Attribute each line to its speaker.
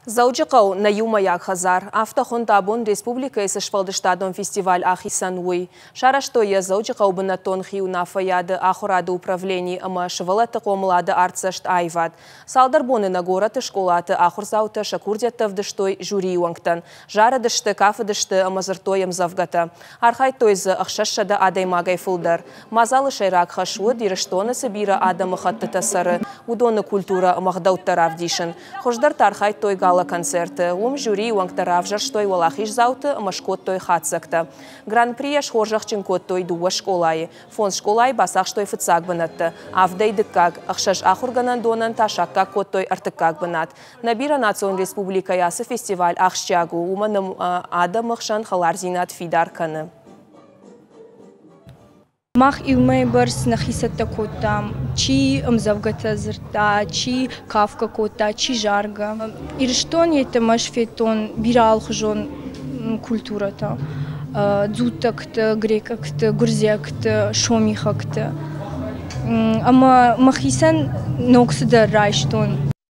Speaker 1: Дзӕуджыхъӕу нӕ иумӕйаг хӕдзар. Афтӕ хуынд абон республикӕйы цы сфӕлдыстадон фестиваль ахицӕн, уый. Сарӕзтой йӕ Дзӕуджыхъӕуы бынӕттон хиуынаффӕйады ахуырады управлени ӕмӕ сывӕллӕтты хъомылады артдзӕст аивад. Цалдӕр боны нӕ горӕты скъолаты ахуырдзаутӕ сӕ курдиӕттӕ ӕвдыстой жюрийы уӕнгтӕн. Зарыдысты, кафыдысты ӕмӕ дзырдтой ӕмдзӕвгӕтӕ. Архайдтой дзы 600 адӕймагӕй фылдӕр. Мадзалы сӕйраг хӕс уыд, Ирыстоны цы бирӕ адӕмыхӕттытӕ цӕры, уыдоны культурӕ ӕмӕ ӕгъдӕуттӕ равдисын. Хуыздӕртӕ архайдтой гала-концерты. Уым жюрийы уӕнгтӕ равзӕрстой уӕлахиздзауты ӕмӕ скодтой хатдзӕгтӕ. Гран-прийӕ схорзӕхджын кодтой дыууӕ скъолайы. Фондз скъолайы бацахстой фыццаг бынӕттӕ, авдӕй дыккаг, ӕхсӕз ахуыргӕнӕндонӕн та саккаг кодтой ӕртыккаг бынат. Нӕ бирӕнацион республикӕйы ацы фестиваль ахсджиаг у, уымӕн ӕмӕ адӕмы хсӕн хӕлардзинад фидар кӕны.
Speaker 2: Мах иумӕ бӕрц нӕхи цӕттӕ кодтам, чи ӕмдзӕвгӕтӕ дзырдта, чи кафгӕ кодта, чи заргӕ. Ирыстон йеддӕмӕ ӕз федтон бирӕ алыхуызон культурӕтӕ: дзуттӕгты, грекъӕгты, гуырдзиӕгты, сомихӕгты. Ӕмӕ мӕхицӕн ног цыдӕр райстон.